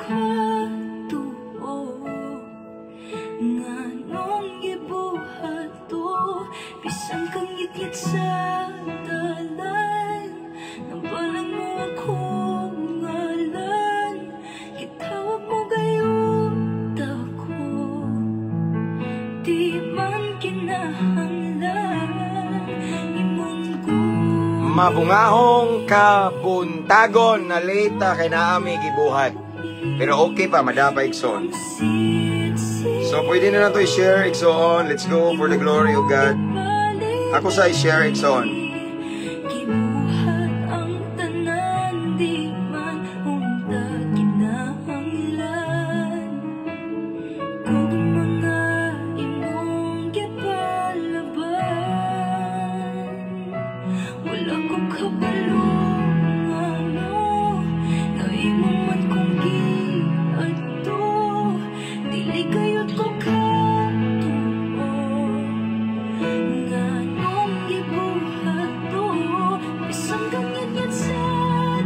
Katuo nganong gibuhat to, bisan kang ngitngit sa dalan. Nabalan mo akong ngalan. Gitawag mo gayud ako. Di man kinahanglan imong Mabungahong kabuntagon na late kay naami gibuhat. Pero okay pa, madapa, igsoon. So pwede na nato i-share, igsoon. Let's go for the glory of God. Ako sa i-share, igsoon. Gibuhat ang tanan, di man unta kinahanglan. Kung mga imong gipalaban, wala ko kabalo nga mo nga imo man kong giadto. Dili kayod ko katuo nganong gibuhat to, bisan kang ngitngit sa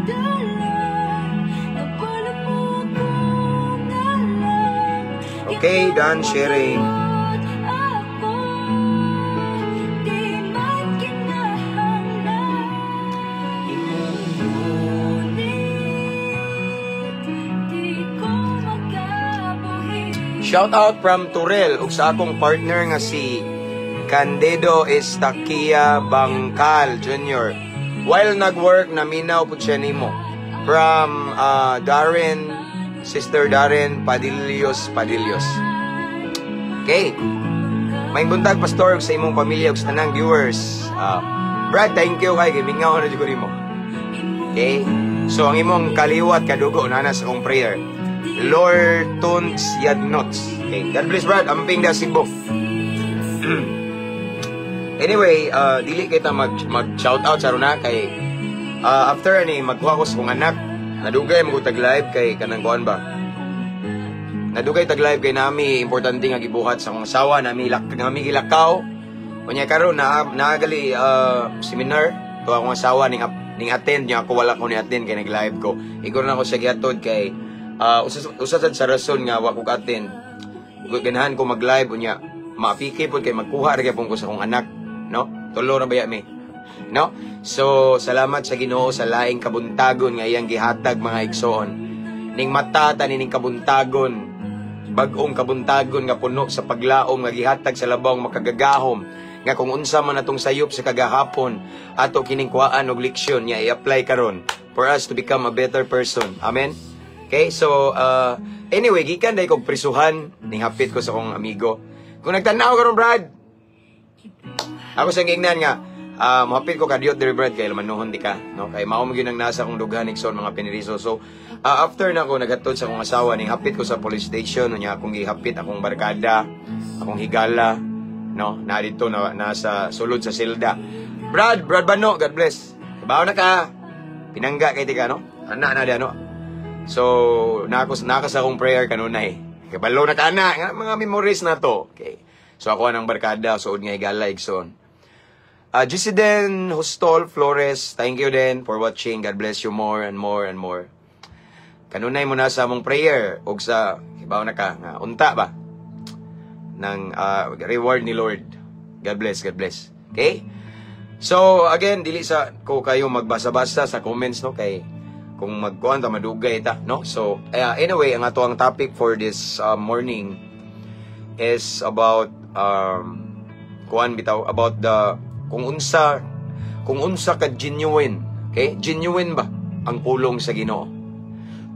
dalan. Nabalan mo akong ngalan. Okay, done sharing. Ako di man kinahanglan. Ngunit di ko makabuhi. Shout out from Turel ug sa akong partner nga si Candido Estaquia Bangkal Jr. While nag-work, naminaw po siya nimo. From Darren, Sister Darren Padillos Padillos. Okay. Maayong buntag, Pastor, ug sa imong pamilya ug sa tanang viewers. Brad, thank you kay gimingaw na jud ko nimo. Okay? So ang imong kaliwat kadugo nana sa akong prayer. Lord Tuns Yadnots. Okay. God bless, Brad. Amping da Cebu. Anyway, dili kita mag mag shout out sa runa kay after ani magkuha ko sa kong anak. Nadugay mo tag live kay kanang kuan ba. Nadugay tag live kay nami importante nga gibuhat sa akong asawa, nami lak nami gilakaw. Unya karon na naagali seminar to akong asawa ning attend niya, ako wala ko ni attend kay nag-live ko. Igor na ko siya gihatod kay usa usa sad sa rason nga wa ko attend. Ganahan ko mag-live unya maapiki pod kay magkuha ra gyapon ko sa akong anak, no? Tulo ra baya mi. No? So, salamat sa Ginoo sa laing kabuntagon nga iyang gihatag, mga igsoon. Ning mata ta ning kabuntagon, bag-ong kabuntagon nga puno sa paglaom nga gihatag sa labawng makagagahom, nga kung unsa man atong sayop sa kagahapon, ato kining kuhaan og leksyon nga i-apply karon for us to become a better person. Amen. Okay, so anyway, gikan dai kog prisuhan, ning hapit ko sa akong amigo. Kung nagtan-aw karon, Brad, ako sa giingnan nga mohapit ko kadiyot diri, Brad, kay lamanuhon di ka, no? Kay mao man gyud ang nasa akong dughan, igsoon, mga piniriso. So after na ako naghatod sa akong asawa, ning hapit ko sa police station unya akong gihapit akong barkada, akong higala, no? Na dito na nasa sulod sa silda. Brad, Brad Bano, God bless. Kabaw na ka. Pinangga kay tika, no? Ana na di no. So nako naka sa akong prayer kanunay. Kabalo na ka na nga mga memories na to. Okay. So ako ang barkada suod nga higala, igsoon. Gisiden Hustol Flores, thank you din for watching. God bless you more and more and more. Kanunay mo na sa among prayer ug sa hibaw na ka nga unta ba ng reward ni Lord. God bless, God bless. Okay? So again, dili sa ko kayo magbasa-basa sa comments, no, kay kung magkuan ta madugay ta, no? So anyway, ang ato ang topic for this morning is about kuan bitaw, about the kung unsa ka genuine, okay? Genuine ba ang pulong sa Ginoo?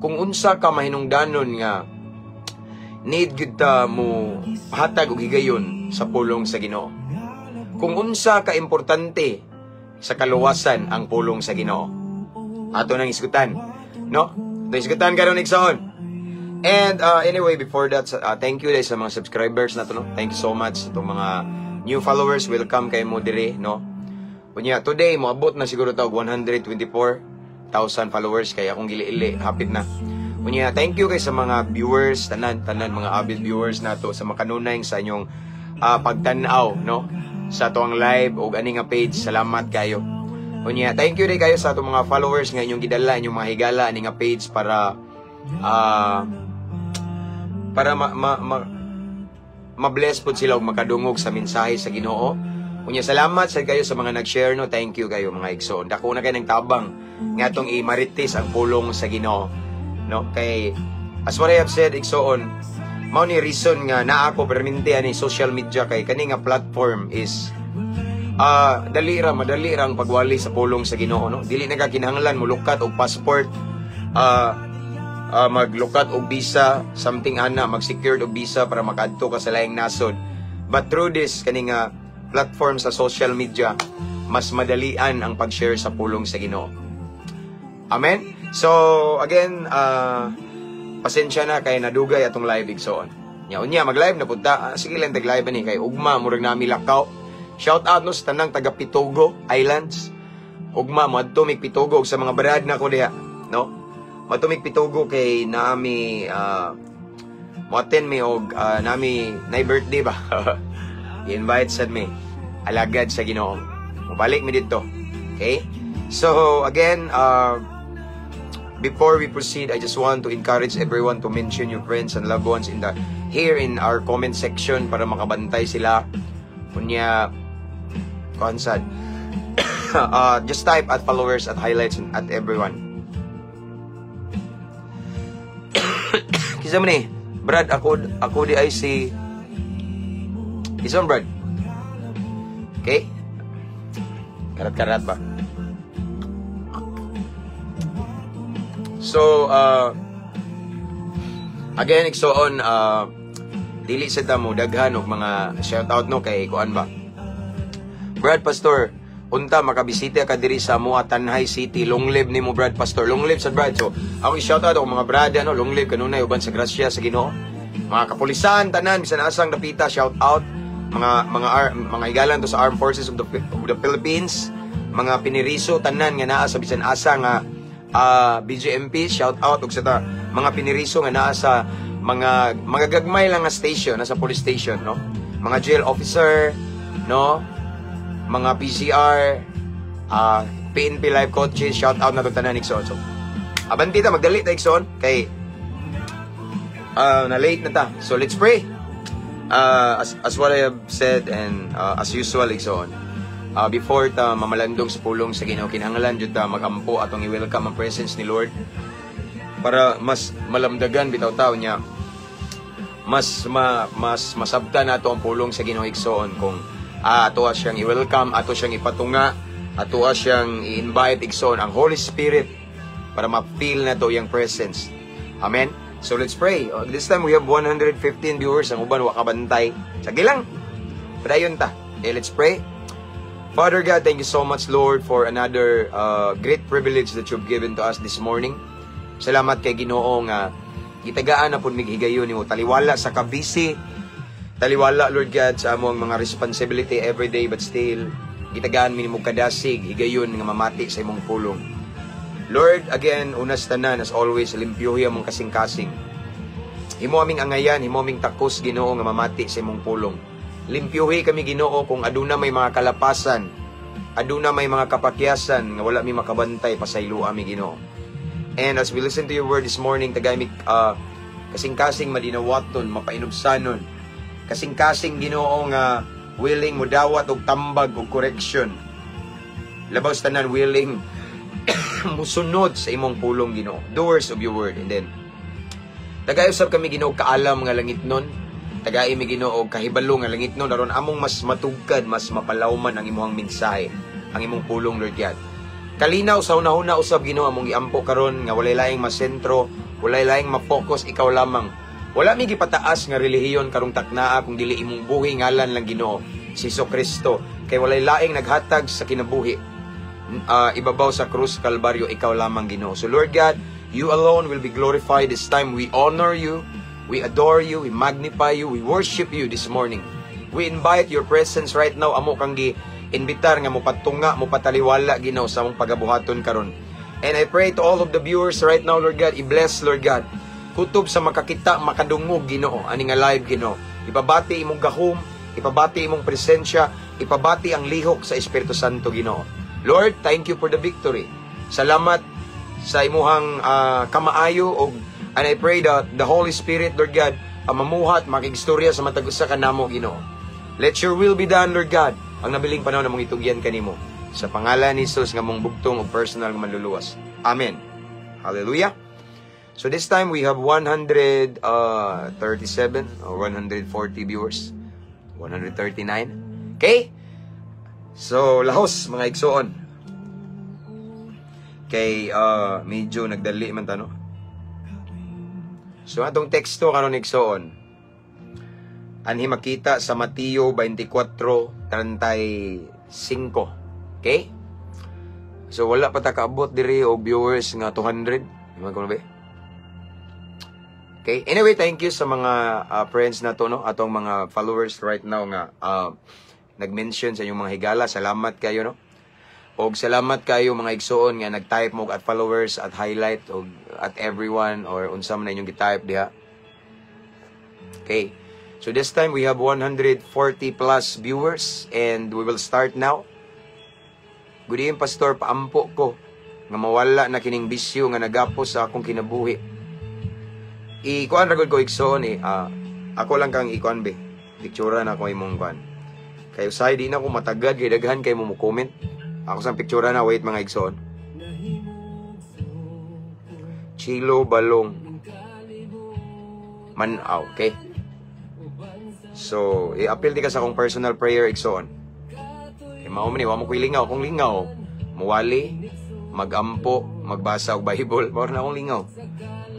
Kung unsa ka mahinungdanon nga need gyud ta mo hatag og higayon sa pulong sa Ginoo. Kung unsa ka importante sa kaluwasan ang pulong sa Ginoo. Ato nang isgutan, no? Ato isgutan karon, igsoon. And anyway, before that, thank you guys sa mga subscribers nato, no? Thank you so much sa itong mga new followers. Welcome kay mo diri, no? Unya, today moabot na siguro ta og 124,000 followers kay akong gili-ili, hapit na. Unya, thank you kay sa mga viewers, tanan tanan mga avid viewers nato sa makanunay sa inyong pagtan-aw, no? Sa atoang live ug ani nga page, salamat kayo. Unya, thank you din kayo sa atong mga followers nga inyong gidala inyong mga higala ani nga page para Para ma, ma, ma, ma-bless pod sila og makadungog sa mensahe sa Ginoo. Unya, salamat sad kayo sa mga nag-share, no. Thank you kayo, mga igsoon. Dako na kay ng tabang nga atong imarites ang pulong sa Ginoo. No, kay as what I have said, igsoon, mao ni reason nga naa ko perminti ani social media, kay kani nga platform is dali ra, madali ra ang pagwali sa pulong sa Ginoo, no. Dili na ka kinahanglan mulukat og passport, maglukat og visa, something ana, mag-secure og visa para makadto ka sa laing nasod. But through this kani nga platform sa social media, mas madalian ang pag-share sa pulong sa Ginoo. Amen. So again, pasensya na kay nadugay atong live, igsoon. Nya unya mag-live na pud ta. Sige lang tag live ani kay ugma murag nami lakaw. Shout out, no, sa tanang taga Pitogo Islands. Ugma moadto mig Pitogo ug sa mga brad na ko diha, no? Moadto mig Pitogo kay nami mo-attend mi og nami nay birthday ba. I-invite sad mi alagad sa Ginoo. Mobalik mi didto. Okay? So again, before we proceed, I just want to encourage everyone to mention your friends and loved ones in the here in our comment section para makabantay sila. Kunya, kuan sad. Just type @followers, @highlights, and @everyone. Kinsa man ni? Brad, ako di ay si Ison, Brad. Okay? Karat-karat ba? So, again, igsoon, dili sa mo daghan og mga shout out, no, kay kuan ba. Brad Pastor, unta makabisita ka diri sa amoa, Tanjay City. Long live nimo, Brad Pastor. Long live sa Brad. So, ako i-shout out ako mga brad, ano, long live kanunay uban sa grasya sa Ginoo. Mga kapulisan tanan bisan asang dapita, shout out. Mga higalan to sa Armed Forces of the Philippines, mga piniriso tanan nga naa sa bisan asa nga BJMP, shout out, ug sa mga piniriso nga naa sa mga gagmay lang nga station, nasa police station, no? Mga jail officer, no? Mga PCR, PNP life coaches, shout out na to tanan, igsoon. So, abanti ta, magdali ta, igsoon, kay na late na ta. So let's pray. As what I have said and as usual, igsoon, before ta mamalandong sa pulong sa Ginoo, kinahanglan jud ta magampo, atong i-welcome ang presence ni Lord para mas malamdagan bitaw tawo niya, mas masabta nato ang pulong sa Ginoo, igsoon, kung ato siyang i-welcome, ato siyang ipatunga, ato siyang i-invite, igsoon, ang Holy Spirit, para ma-feel nato iyang presence. Amen. So let's pray. This time we have 115 viewers, ang uban wa kabantay. Sige lang. Padayon ta. Okay, let's pray. Father God, thank you so much, Lord, for another great privilege that you've given to us this morning. Salamat kay Ginoo nga gitagaan na pud mig higayon nimo, taliwala sa kabisi, taliwala, Lord God, sa among mga responsibility every day, but still gitagaan mi nimo kadasig higayon nga mamati sa imong pulong. Lord, again, unas tanan, as always, limpyuhi among kasing-kasing. Himo aming angayan, himo aming takos, Ginoo, nga mamati sa imong pulong. Limpyuhi kami, Ginoo, kung aduna may mga kalapasan, aduna may mga kapakyasan nga wala mi makabantay, pasaylo ami, Ginoo. And as we listen to your word this morning, tagay mi kasing-kasing madinawaton, mapainubsanon. Kasing-kasing, Ginoo, nga willing mo dawat og tambag og correction. Labaw sa tanan, willing musunod sa imong pulong, Ginoo. Doers of your word. And then tagay usab kami, Ginoo, kaalam nga langit nun. Tagay mi, Ginoo, kahibalo nga langit nun aron among mas matugkad, mas mapalawman ang imong mensahe, ang imong pulong, Lord God. Kalinaw sa hunahuna usab, Ginoo, among giampo karon nga walay laing masentro, walay laing ma-focus, ikaw lamang. Wala mi gipataas nga relihiyon karong taknaa kung dili imong buhi ngalan lang, Ginoo, si Kristo, kay walay laing naghatag sa kinabuhi ibabaw sa krus Kalbaryo, ikaw lamang, Ginoo. So Lord God, you alone will be glorified this time. We honor you, we adore you, we magnify you, we worship you this morning. We invite your presence right now. Amo kang gi inbitar nga mopatunga, mopataliwala, Ginoo, sa among pagabuhaton karon. And I pray to all of the viewers right now, Lord God, i-bless, Lord God. Kutob sa makakita, makadungog, Ginoo, ani nga live, Ginoo. Ipabati imong gahom, ipabati imong presensya, ipabati ang lihok sa Espiritu Santo, Ginoo. Lord, thank you for the victory. Salamat sa imuhang kamaayo og And I pray that the Holy Spirit, Lord God, ang mamuhat, makigstorya sa matag usa kanamo, Ginoo. Let your will be done, Lord God. Ang nabiling panahon na mong itugyan kanimo. Sa pangalan ni Jesus nga mong bugtong ug personal nga manluluwas. Amen. Hallelujah. So this time we have 137 or 140 viewers. 139. Okay? So, lahos, mga igsoon. Kay medyo nagdali man ta, no? So atong teksto karon, igsoon, anhi makita sa Mateo 24:35. Okay? So wala pa ta kaabot diri og viewers nga 200. Mga kuno ba? Okay? Anyway, thank you sa mga friends na to, no? Atong mga followers right now nga nag-mention sa inyong mga higala. Salamat kayo, no? Og salamat kayo, mga igsoon, nga nag-type mo at followers at highlight og at everyone or unsa man na inyong gi-type diha. Okay. So this time we have 140 plus viewers and we will start now. Good evening, Pastor, paampo ko nga mawala na kining bisyo nga nagapos sa akong kinabuhi. Ikuan ra gud ko, igsoon, eh. Ako lang kang ikuan be. Picture na ako imong kuan. Kay usahay di na ko matagad kay daghan kay mo mo comment. Ako sang picture na, wait, mga igsoon. Chilo Balong. Manaw, okay? So, i-appeal di ka sa akong personal prayer, igsoon. Kay mao man ni, wa mo ko'y lingaw. Kung lingaw, muwali, magampo, magbasa og Bible, mao na akong lingaw.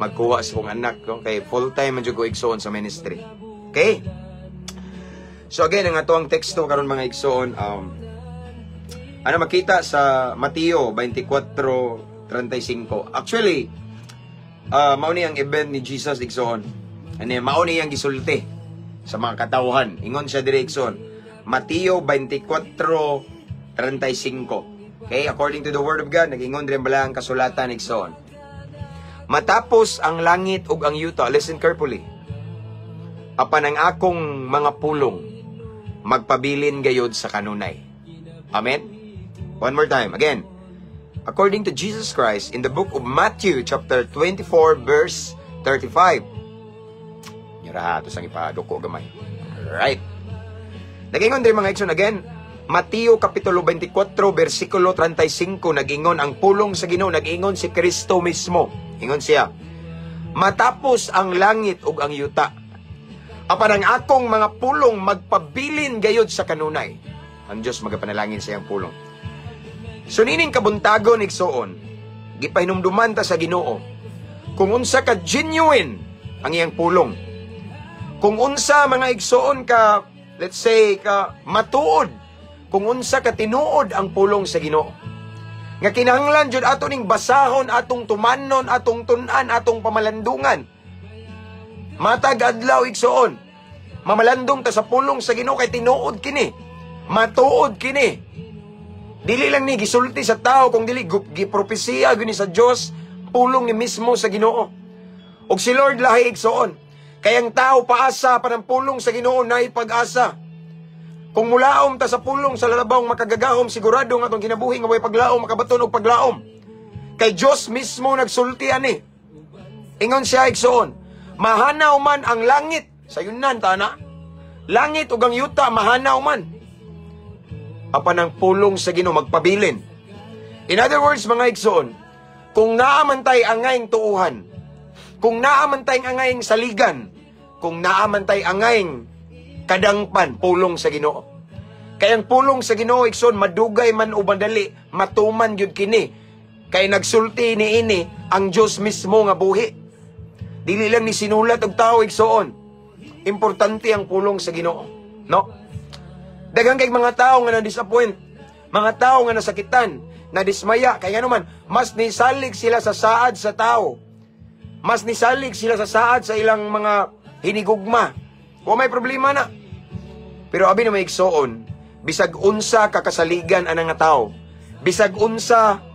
Magkuha sa akong anak, no? Kay full time man jud ko, igsoon, sa ministry. Okay? So again, ang ato ang teksto karon, mga igsoon, ano makita sa Mateo 24:35. Actually, mao ni ang event ni Jesus, igsoon. Ano, mao ni ang gisulti sa mga katawhan. Ingon siya diri, igsoon. Mateo 24:35. Okay, according to the word of God, nag-ingon diri bala ang kasulatan, igsoon. Matapos ang langit ug ang yuta, listen carefully. Apan ang akong mga pulong magpabilin gayod sa kanunay. Amen? One more time. Again, according to Jesus Christ in the book of Matthew chapter 24 verse 35. Nyara ato sang ipaduko gamay. Right. Nagingon din, mga igsoon, again, Mateo kapitulo 24 versikulo 35, nagingon ang pulong sa Ginoo, nagingon si Kristo mismo. Ingon siya, "Matapos ang langit ug ang yuta, apan ang akong mga pulong magpabilin gayod sa kanunay." Ang Dios magapanalangin sa iyang pulong. So nining kabuntagon, igsoon, gipahinumduman ta sa Ginoo kung unsa ka genuine ang iyang pulong. Kung unsa, mga igsoon, ka, let's say, ka matuod, kung unsa ka tinuod ang pulong sa Ginoo. Nga kinahanglan jud ato ning basahon, atong tumanon, atong tun-an, atong pamalandungan. Matag adlaw, igsoon, mamalandong ta sa pulong sa Ginoo kay tinuod kini. Matuod kini. Dili lang ni gisulti sa tao kung dili gipropesiya gyud ni sa Dios, pulong ni mismo sa Ginoo. Og si Lord lahi, igsoon. Kay ang tao paasa pa ng pulong sa Ginoo na pag-asa. Kung mulaom ta sa pulong sa lalabawng makagagahom, sigurado nga atong kinabuhi nga way paglaom, makabaton og paglaom. Kay Dios mismo nagsulti ani. Ingon siya, igsoon, mahanaw man ang langit, sayunan ta na. Langit ug ang yuta mahanaw man. Apan ang pulong sa Ginoo magpabilin. In other words, mga igsoon, kung naa man tay angayng tuuhan, kung naa man tay angayng saligan, kung naa man tay angayng kadangpan, pulong sa Ginoo. Kay ang pulong sa Ginoo, igsoon, madugay man o madali, matuman gyud kini. Kay nagsulti ni ini ang Dios mismo nga buhi. Dili lang ni sinulat og tao, igsoon. Importante ang pulong sa Ginoo, no? Daghan kay mga tao nga na-disappoint, mga tao nga nasakitan, nadismaya, kay ngano man, mas nisalig sila sa saad sa tao. Mas nisalig sila sa saad sa ilang mga hinigugma. Wa may problema na. Pero abi na may igsoon, bisag unsa ka kasaligan anang nga tao, bisag unsa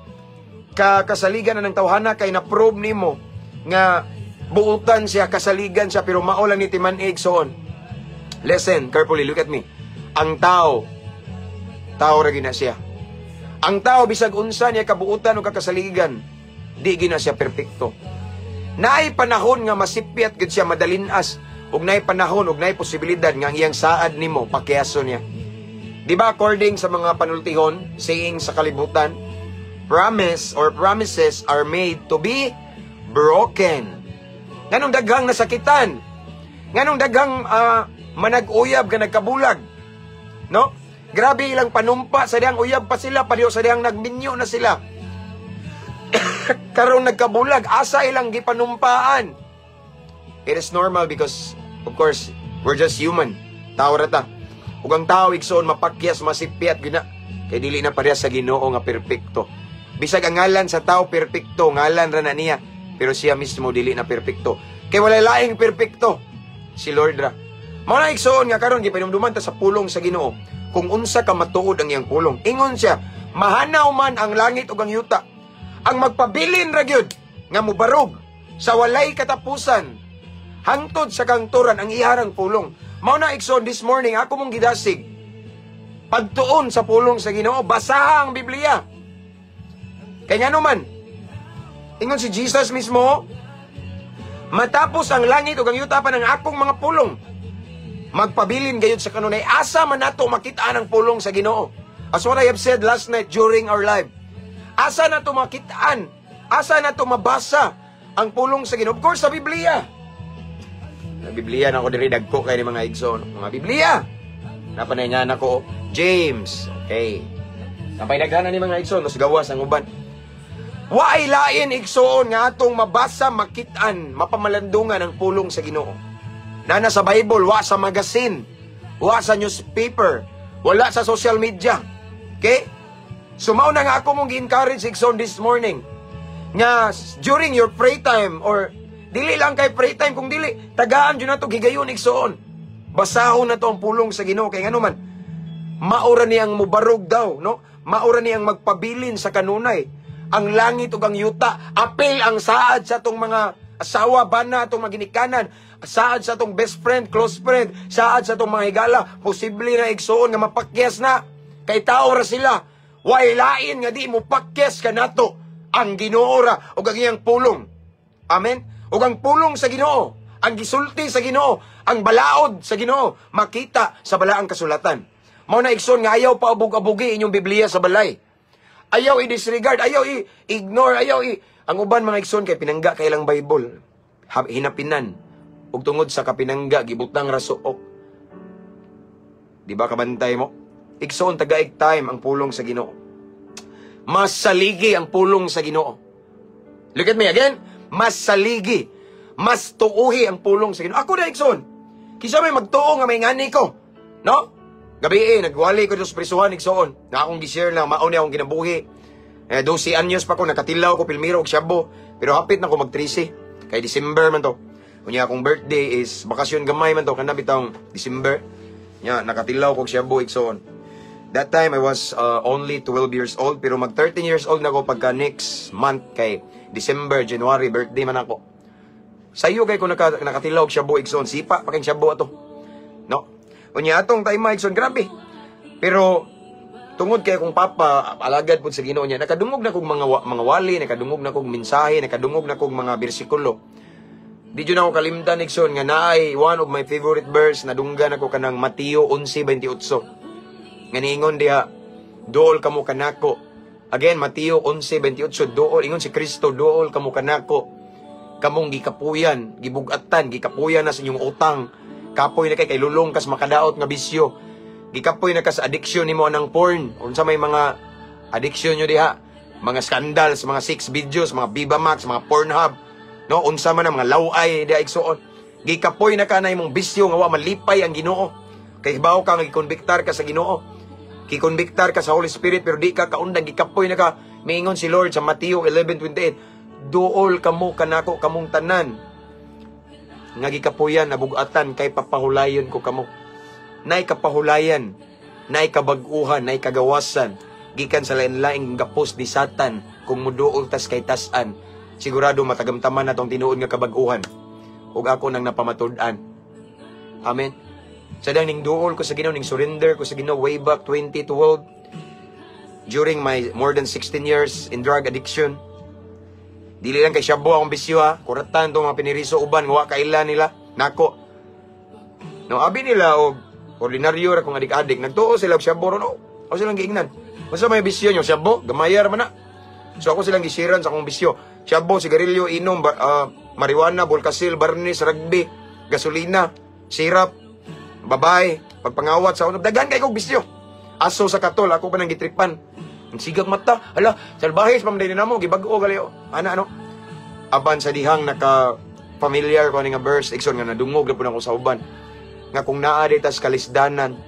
ka kasaligan anang tawhana kay na-prove nimo nga buutan siya, kasaligan siya, pero mao lang ni timan-ig, igsoon. Listen carefully, look at me. Ang tao, tao ra gina siya. Ang tao, bisag unsa niya kabuutan o kakasaligan, di gina siya perpekto. Naay panahon nga masipyat gud siya, madalinas, ug naay panahon ug naay posibilidad nga ang iyang saad nimo pakyaso niya. Di ba, according sa mga panultihon, saying sa kalibutan, promise or promises are made to be broken. Nganong daghang nasakitan? Nganong daghang manag-uyab nga nagkabulag? No? Grabe ilang panumpa sa dihang uyab pa sila, pareho sa dihang nagminyo na sila. Karon nagkabulag, asa ilang gipanumpaan? It is normal because, of course, we're just human. Tao ra ta. Ug ang tao, igsoon, mapakyas, masipyat gina. Kay dili na parehas sa Ginoo nga perpekto. Bisag ang ngalan sa tao perpekto, ngalan ra na niya, pero siya mismo dili na perpekto. Kay walay laing perpekto. Si Lord ra. Mao na, igsoon, nga karon gipanumduman ta sa pulong sa Ginoo kung unsa ka matuod ang iyang pulong. Ingon siya, mahanaw man ang langit ug ang yuta. Ang magpabilin ra gyud nga mubarog sa walay katapusan hangtod sa kangturan ang iharang pulong. Mao na, igsoon, this morning ako mong gidasig pagtuon sa pulong sa Ginoo, basaha ang Biblia. Kay ngano man, ingon si Jesus mismo, matapos ang langit ug ang yuta pa ng akong mga pulong magpabilin gayud sa kanunay. Asa man nato makita ang pulong sa Ginoo? As what I have said last night during our live. Asa nato makitaan? Asa nato mabasa ang pulong sa Ginoo? Of course, sa Biblia. Sa Biblia na ako diri, dagko kay ni mga igsoon. Mga Biblia. Napanay nga nako James. Okay. Napay daghanan ni mga igsoon, mas gawas ang uban. Waay lain, igsoon, nga atong mabasa, makitaan, mapamalandungan ang pulong sa Ginoo. Nana sa Bible, wa sa magazine, wa sa newspaper, wala sa social media. Okay? So mao na nga ako mong gi-encourage, igsoon, this morning nga during your pray time or dili lang kay pray time, kung dili tagaan jud nato higayon, igsoon. Basahon na to ang pulong sa Ginoo kay ngano man maura niyang mubarog daw, no? Maura niyang magpabilin sa kanunay. Ang langit ug ang yuta, apil ang saad sa atong mga asawa, bana, atong mga ginikanan, saad sa atong best friend, close friend, saad sa atong mga higala, posible na, igsoon, nga mapakyas na. Kay tao ra sila. Way lain nga di mo pakyas kanato. Ang Ginoo ra ug ang iyang pulong. Amen. Ug ang pulong sa Ginoo, ang gisulti sa Ginoo, ang balaod sa Ginoo makita sa balaang kasulatan. Mao na, igsoon, nga ayaw pa abog-abogi inyong Biblia sa balay. Ayaw i-disregard, ayaw i-ignore, ayaw i ang uban, mga igsoon, kay pinangga kay ilang Bible. Hinapinan. Ug tungod sa kapinangga, gibutang ra suok. Di ba kabantay mo? Igsoon, tagaig time ang pulong sa Ginoo. Mas saligi ang pulong sa Ginoo. Look at me again. Mas saligi. Mas tuuhi ang pulong sa Ginoo. Ako na, igsoon. Kisa may magtuo nga may ngani ko. No? Gabi eh, nagwali ko sa prisuhan, igsoon. Na akong gi-share lang, mao ni akong kinabuhi. Eh, 12 anyos pa ko, nakatilaw ko, pilmiro og syabo. Pero hapit na ko mag-13. Kay December man to. Unya akong birthday is bakasyon gamay man to, kana bitawng December. Nya, nakatilaw ko og syabo, igsoon. That time I was only 12 years old, pero mag 13 years old na ko pagka next month kay December, January birthday man ako. Sayo kay ko nakatilaw og syabo, igsoon, sipa pa kay syabo ato. No? Unya atong time, igsoon, grabe. Pero tungod kay akong papa alagad pud sa Ginoo niya, nakadungog na kog mga wali, nakadungog na kog mensahe, nakadungog na kog mga bersikulo. Di jud ako kalimtan, igsoon, nga naay one of my favorite verse nadunggan ako, kanang Mateo 11:28. Nga niingon diha, "Duol kamo kanako." Again, Mateo 11:28, duol, ingon si Kristo, "Duol kamo kanako. Kamong gikapuyan, gibugatan, gikapuyan na sa inyong utang. Kapoy na kay lulong kas makadaot nga bisyo. Gikapoy na ka sa addiction nimo anang porn. Unsa may mga addiction nyo diha? Mga scandals, mga sex videos, mga Viva Max, mga Pornhub. No, unsa man ang mga laway diha, igsuon. Gikapoy na ka na imong bisyo nga wa malipay ang Ginoo. Kay hibaw ka nga gikonbiktar ka sa Ginoo. Gikonbiktar ka sa Holy Spirit pero di ka kaundang, gikapoy na ka." Miingon si Lord sa Mateo 11:28, "Duol kamo kanako kamong tanan nga gikapuyan, nabugatan, kay papahulayon ko kamo." Nay kapahulayan, nay kabag-uhan, nay kagawasan gikan sa lain-laing gapos ni Satan kung muduol tas kay tas-an. Sigurado matagamtaman na tong tinuod nga kabag-uhan. Ug ako nang napamatud-an. Amen. Sa dang ning duol ko sa Ginoo, ning surrender ko sa Ginoo way back 2012 during my more than 16 years in drug addiction. Dili lang kay shabu akong bisyo ha. Kuratan to mga piniriso uban nga wa kaila nila nako. No, abi nila og ordinaryo ra kung adik-adik. Nagtuo sila og shabu ron. No. Ako silang giingnan. Basta may bisyo nyo, shabu, gamayar man na. So ako silang gisiran sa akong bisyo. Shabu, sigarilyo, inom, marijuana, bulkasil, barnis, rugby, gasolina, sirap, babae, pagpangawat sa unob. Daghan kay kog bisyo. Aso sa katol, ako pa nang gitripan. Ang sigag mata, hala, salbahis pa man din namo, gibag-o gali. Ana ano? Apan sa dihang naka familiar ko ani nga verse, igsoon, nga nadungog na pud ako sa uban. Nga kung naa tas kalisdanan,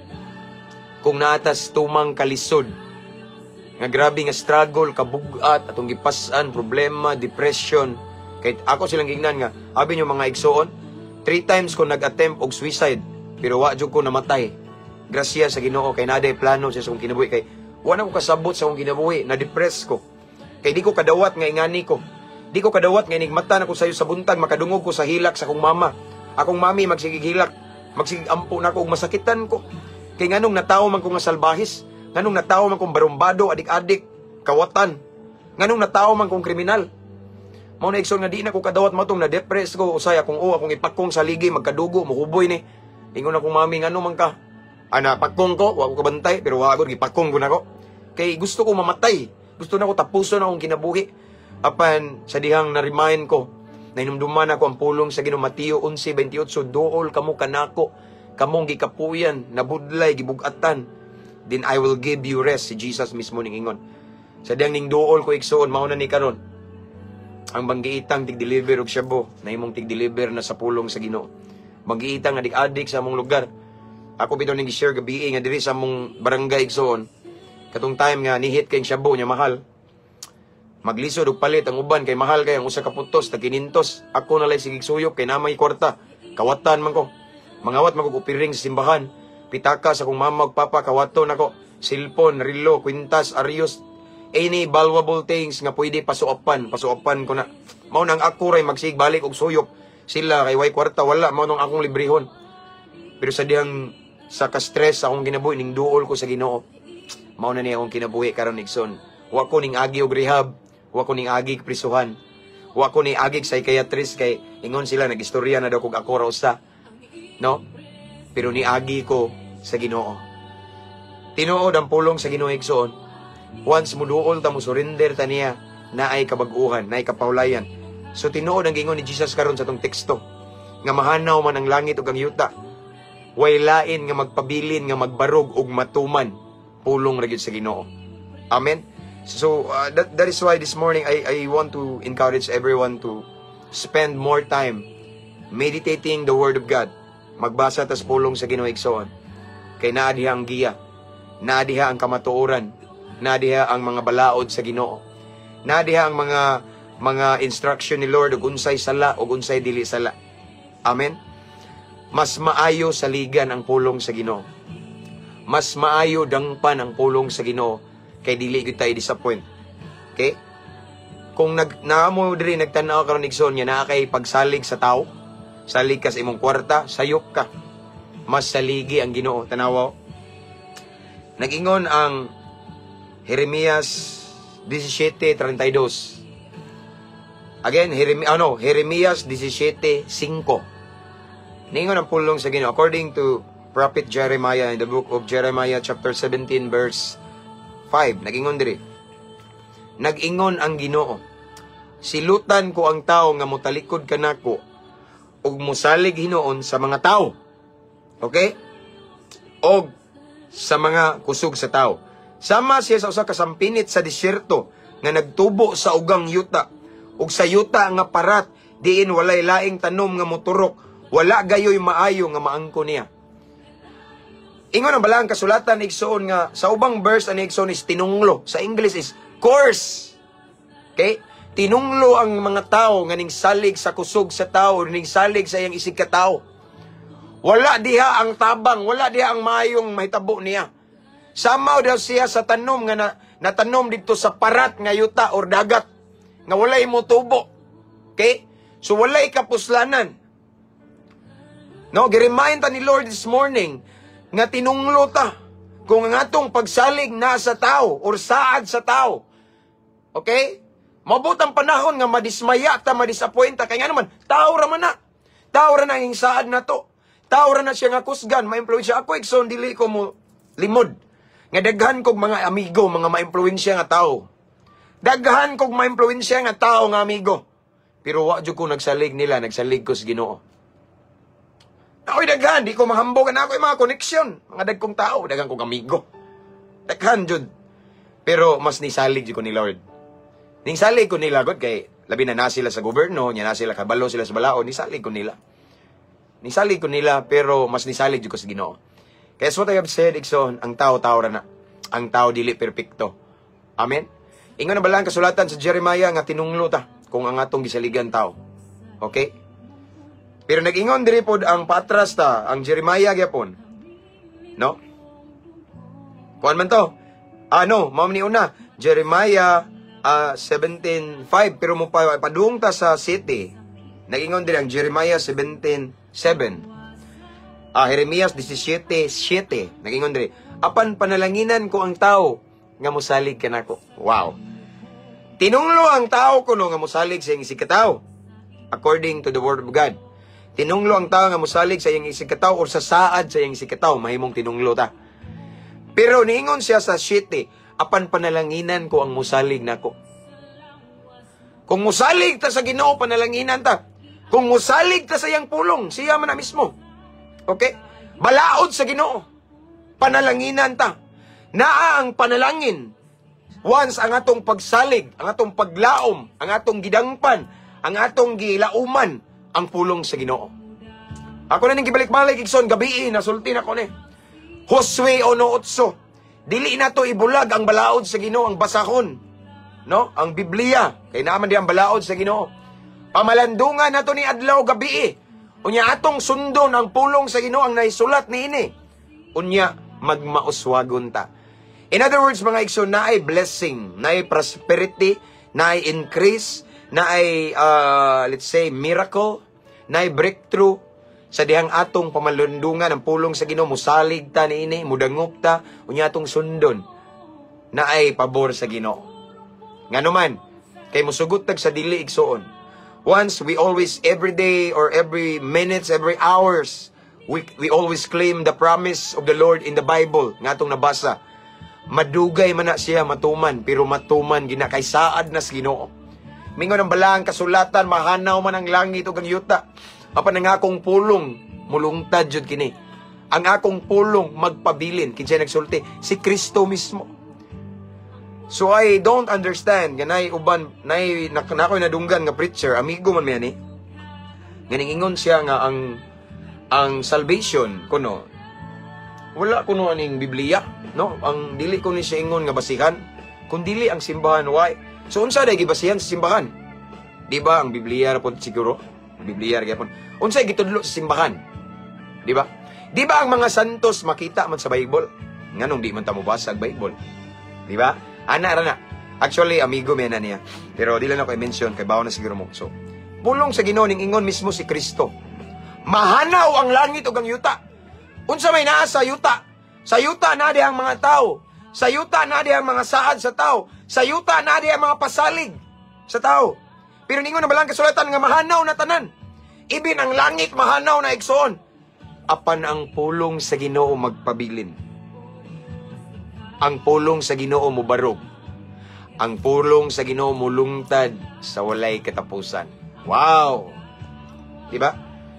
kung naa tas tumang kalisod, nga grabe nga struggle, kabugat, atong gipas-an, problema, depression. Kay ako silang gingnan nga, abi nyo mga igsoon, three times ko nag-attempt og suicide, pero wa jud ko namatay. Grasya sa Ginoo kay naday plano siya sa akong kinabuhi kay wa na ko kasabot sa akong kinabuhi, na-depress ko. Kay di ko kadawat nga ingani ko. Di ko kadawat nga inigmata na ko sayo sa buntag, makadungog ko sa hilak sa akong mama. Akong mami magsigig hilak, magsigig ampo na ko ug masakitan ko. Kay nganong natawo man ko nga salbahis, nganong natawo man kong barumbado, adik-adik, kawatan. Nganong natawo man kong kriminal. Mao na, igsoon, nga di na ko kadawat matong na-depress ko usay akong o akong ipakong sa ligi magkadugo mohuboy ni. Ingon akong mami, ngano man ka? Ana pakong ko, wa ko kabantay pero wa gud gipakong ko nako. Kay gusto ko mamatay. Gusto na ko tapuson akong kinabuhi. Apan sa dihang na-remind ko, nainumduman ako ang pulong sa Ginoo, Mateo 11:28, "Duol kamo kanako, kamong gikapuyan, nabudlay, gibugatan, then I will give you rest." Si Jesus mismo ning ingon. Sa dihang ning duol ko, igsoon, mao na ni karon ang banggiitang tig-deliver og shabu, na imong tig-deliver na sa pulong sa Ginoo. Banggiitang adik-adik sa among lugar. Ako bitaw ning share gabi nga diri sa among barangay, igsoon. Katong time nga nihit kay shabu nya mahal. Maglisod og palit ang uban kay mahal kay ang usa ka putos tag 500. Ako na lay sigig suyop kay namay kwarta. Kawatan man ko. Mangawat man ko upiring sa simbahan. Pitaka sa akong mama ug papa kawaton nako. Cellphone, relo, kwintas, aryos, any valuable things nga pwede pasuopan, pasuopan ko na. Mao nang ako ray magsiig balik og suyop. Sila kay way kwarta wala, mao nang akong librehon. Pero sa dihang sa ka-stress akong kinabuhi ning duol ko sa Ginoo. Mao na niya akong kinabuhi karon, igsoon. Wa ko ning agi og rehab, wa ko ning agi prisuhan. Wa ko ni agi psychiatrist kay ingon sila nagistorya na daw kog ako ra usa. No? Pero niagi ko sa Ginoo. Tinuod ang pulong sa Ginoo, igsoon. Once muduol ta, mo surrender ta niya, naay kabag-uhan, naay kapawlayan. So tinuod ang gingon ni Jesus karon sa tong teksto nga mahanaw man ang langit ug ang yuta, way lain nga magpabilin nga magbarog ug matuman. Pulong ra gyud sa Ginoo. Amen. So that is why this morning I want to encourage everyone to spend more time meditating the word of God. Magbasa tas pulong sa Ginoo, igsoon. Kay naa diha ang giya, naa diha ang kamatuoran, naa diha ang mga balaod sa Ginoo. Naa diha ang mga instruction ni Lord ug unsay sala ug unsay dili sala. Amen. Mas maayo saligan ang pulong sa Ginoo. Mas maayo dangpan ang pulong sa Ginoo kay dili gyud tayo disappoint. Okay? Kung nag naa mo diri nagtan-aw karon, igsoon, nga naa kay pagsalig sa tao, salig ka sa imong kwarta, sayop ka. Mas saligi ang Ginoo, tanawa. Nag-ingon ang Jeremias 17:32. Again, ano, Jeremias 17:5. Ningon ang pulong sa Ginoo according to Prophet Jeremiah in the book of Jeremiah chapter 17 verse 5. Nagingon diri. Nag-ingon ang Ginoo, "Silutan ko ang tao nga motalikod kanako ug mosalig hinuon sa mga tao." Okay? Og sa mga kusog sa tao. Sama siya sa usa ka sampinit sa disyerto nga nagtubo sa ugang yuta ug sa yuta nga parat diin walay laing tanom nga moturok, wala gayoy maayo nga maangko niya. Ingon ang balaang kasulatan, igsoon, nga sa ubang verse ani, igsoon, is tinunglo. Sa English is curse. Okay? Tinunglo ang mga tao nga ning salig sa kusog sa tao, ning salig sa iyang isig ka tao. Wala diha ang tabang, wala diha ang maayong mahitabo niya. Sama daw siya sa tanom nga natanom dito sa parat nga yuta or dagat nga walay mo tubo. Okay? So walay kapuslanan. No, giremind ta ni Lord this morning nga tinunglo ta kung ang atong pagsalig na sa tao or saad sa tao. Okay? Mabot ang panahon nga madismaya ta, madisappoint ta. Kay nga naman, tao ra man na. Tao ra na ang saad na to. Tao ra na siya nga kusgan, maimpluwensya. Ako, igsoon, dili ko mo limod nga daghan kog mga amigo, mga maimpluwensya nga tao. Daghan kog maimpluwensya nga tao nga amigo. Pero wa jud ko nagsalig nila, nagsalig ko sa Ginoo. Ako'y daghan, di ko mahambog na ako'y mga koneksyon. Mga dagkong tao, daghan kong amigo. Daghan jud. Pero mas nisalig jud ko ni Lord. Ning salig ko nila god kay labi na na sila sa gobyerno, nya na sila kabalo sila sa balaod, nisalig ko nila. Nisalig ko nila, pero mas nisalig jud ko sa Ginoo. Kaya what I have said, igsoon, ang tao tao ra na. Ang tao dili perpekto. Amen. Ingon na bala ang kasulatan sa Jeremiah nga tinunglo ta kung ang atong gisaligan tao. Okay? Pero nag-ingon diri pod ang patras ta, ang Jeremiah gyapon. No? Kuan man to? Ano, mao ni una, Jeremiah 17:5, pero mo pa padung ta sa city. Nag-ingon diri ang Jeremiah 17:7. Jeremias 17:7. Nag-ingon diri, "Apan panalanginan ko ang tao nga mosalig kanako." Wow. Tinunglo ang tao kuno nga mosalig sa iyang isigkatawo. According to the word of God. Tinunglo ang tao nga mosalig sa iyang isigkatawo or sa saad sa iyang isigkatawo, mahimong tinunglo ta. Pero niingon siya sa 7, "Apan panalanginan ko ang musalig nako." Kung musalig ta sa Ginoo, panalanginan ta. Kung musalig ta sa iyang pulong, siya man na mismo. Okay? Balaod sa Ginoo. Panalanginan ta. Naa ang panalangin. Once ang atong pagsalig, ang atong paglaom, ang atong gidangpan, ang atong gilauman, ang pulong sa Ginoo. Ako na ning gibalik-balik, igsoon, gabi nasulti na ko ni. Josue 1:8. Dili na to ibulag ang balaod sa Ginoo, ang basahon. No? Ang Biblia, kay naman di ang balaod sa Ginoo. Pamalandungan nato ni adlaw gabi. Unya atong sundon ang pulong sa Ginoo, ang naisulat niini. Unya magmauswagon ta. In other words, mga igsoon, naay blessing, naay prosperity, naay increase, naay let's say miracle, naay breakthrough sa dihang atong pamalundungan ang pulong sa Ginoo, musalig ta niini, mudangop ta, unya atong sundon, naay pabor sa Ginoo. Ngano man, kay musugot tag sa dili, igsoon. Once we always, every day or every minutes, every hours, we always claim the promise of the Lord in the Bible nga atong nabasa. Madugay man na siya matuman, pero matuman gina kay saad na sa Ginoo. Mingon ang balaang kasulatan, mahanaw man ang langit ug ang yuta, apan ang akong pulong mulungtad jud kini. Ang akong pulong magpabilin. Kinsay nagsulti? Si Kristo mismo. So I don't understand nga nay uban nay nak nakoy nadunggan nga preacher, amigo man mi ani. Nga ningingon siya nga ang salvation kuno wala kuno aning Biblia, no? Ang dili ko ni siya ingon nga basihan, kun dili ang simbahan, why? So unsa day gibasihan sa simbahan? Di ba ang Biblia ra pod siguro? Biblia ra gyapon. Unsay gitudlo sa simbahan? Di ba? Di ba ang mga santos makita man sa Bible? Nganong di man ta mobasa og Bible? Di ba? Ana ra na. Actually, amigo mi na niya. Pero di lang ako i-mention kay bawo na siguro mo. So, pulong sa Ginoo, ning ingon mismo si Kristo. Mahanaw ang langit ug ang yuta. Unsa may naa sa yuta? Sa yuta na di ang mga tao. Sa yuta na di ang mga saad sa tao. Sa yuta na di ang mga pasalig sa tao. Pero ningon na balang kasulatan nga mahanaw na tanan. Ibin ang langit mahanaw na, igsoon. Apan ang pulong sa Ginoo magpabilin. Ang pulong sa Ginoo mobarog. Ang pulong sa Ginoo mulungtad sa walay katapusan. Wow! Di ba?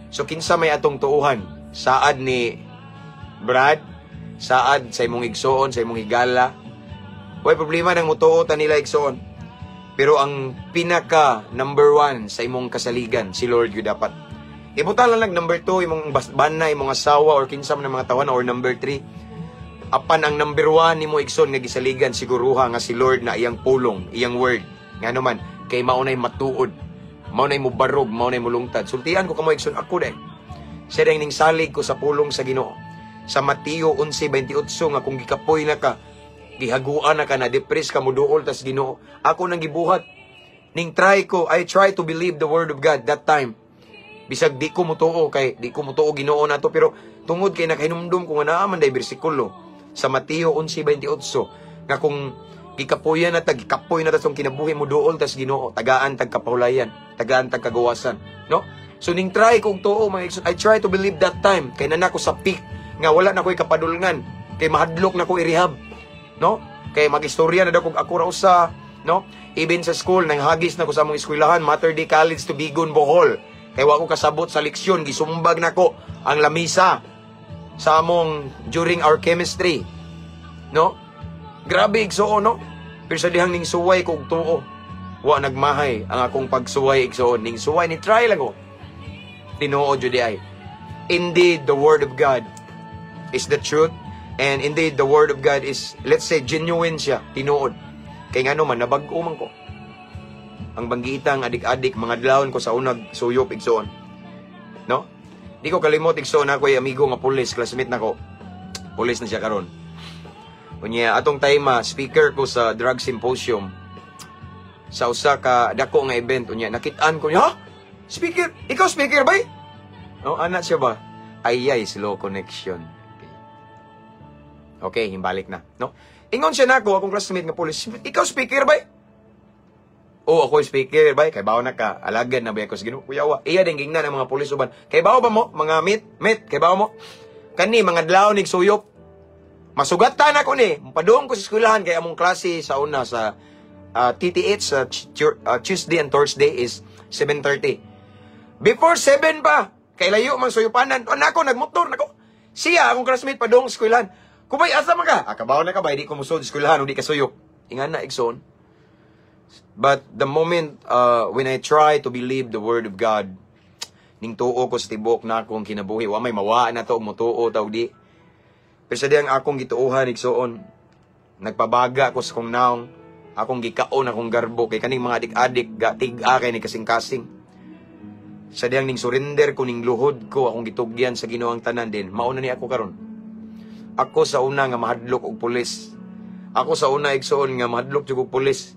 So kinsa may atong tuuhan? Saad ni Brad, saad sa imong igsoon, sa imong higala. Way problema nang mutuo ta nila, igsoon. Pero ang pinaka number one sa imong kasaligan, si Lord yun dapat. Ibutan lang number two, imong bana, imong asawa, or kinsa man ang mga tawana, or number three. Apan ang number one nimo, igsoon, nga gisaligan, siguruha nga si Lord na iyang pulong, iyang word. Ngano man, kay maunay matuod, maunay mubarog, maunay mulungtad. Sultian ko kamo, igsoon, ako de. Siya ning salig ko sa pulong sa Ginoo. Sa Mateo 11:28 nga kung gikapoy na ka, gihaguan na ka, na depress ka, muduol tas Ginoo. Ako nang gibuhat. Ning try ko, I try to believe the word of God that time. Bisag di ko mutuo kay di ko mutuo Ginoo nato, pero tungod kay nakahinumdum ko nga naa man day bersikulo sa Mateo 11:28 nga kung Gikapuyan na ta, gikapoy na ta sa kinabuhi mo duol tas Ginoo, tagaan tag kapahulayan, tagaan tag kagawasan, no? So ning try kog tuo, mga igsoon, I try to believe that time kay naa ko sa peak nga wala na ko'y kapadulngan, kay mahadlok na ko i-rehab, no? Kay magistorya na daw kog ako ra usa, no? Even sa school nang hagis na ko sa among eskwelahan, Mater Dei College Tubigon, Bohol. Kay wa ko kasabot sa leksyon, gisumbag nako ang lamisa sa among during our chemistry. No? Grabe, igsuon, no? Pero sa dihang ning suway ko og tuo, wa nagmahay ang akong pagsuway, igsuon. Ning suway ni try lang ko. Tinuod jud ay. Indeed, the word of God is the truth, and indeed the word of God is, let's say, genuine siya, tinuod. Kay ngano man nabag-o man ko. Ang banggitang adik-adik, mga dlawon ko sa unag suyop, igsuon. No? Di ko kalimot, igsuon, ako ay amigo nga pulis, classmate nako. Pulis na siya karon. Unya atong time speaker ko sa drug symposium sa usa ka dako nga event, unya nakit-an ko niya, "Ha? Speaker, ikaw speaker bay?" No, ana siya ba? Ay ay, slow connection. Okay, himbalik na, no? Ingon siya nako, akong classmate nga pulis, "Ikaw speaker bay?" "Oh, ako speaker bay, kay bawo na ka, alagad na ba ako sa Ginoo?" Kuyawa. Iya din gingnan ang mga pulis uban. "Kay bawo ba mo, mga mit, mit, kay bawo mo? Kani mga adlaw nig suyop. Masugatan ako ni. Padung ko sa eskwelahan kay among klase sa una sa TTH sa Tuesday and Thursday is 7:30. Before 7 pa, kay layo man suyupanan. O nako nagmotor nako. Siya akong classmate padung eskwelahan. "Kubay, asa man ka? Ah, kabaw na ka ba? Di ko musod eskwelahan, di ka suyop." Ingan na, igsoon. But the moment when I try to believe the word of God, ning tuo ko sa tibok na akong kinabuhi, wa may mawaan na to, mutuo taw di. Pero sa diyang akong gituohan, igsoon, nagpabaga ko sa kong naong, akong gikaon akong garbo, kay kaning mga adik-adik, ga tig-a kay ni kasing-kasing. Sa diyang ning surrender ko, ning luhod ko, akong gitugyan sa Ginoo ang tanan din, mauna ni ako karon. Ako sa una nga mahadlok og pulis. Ako sa una, igsoon, nga mahadlok jud og pulis.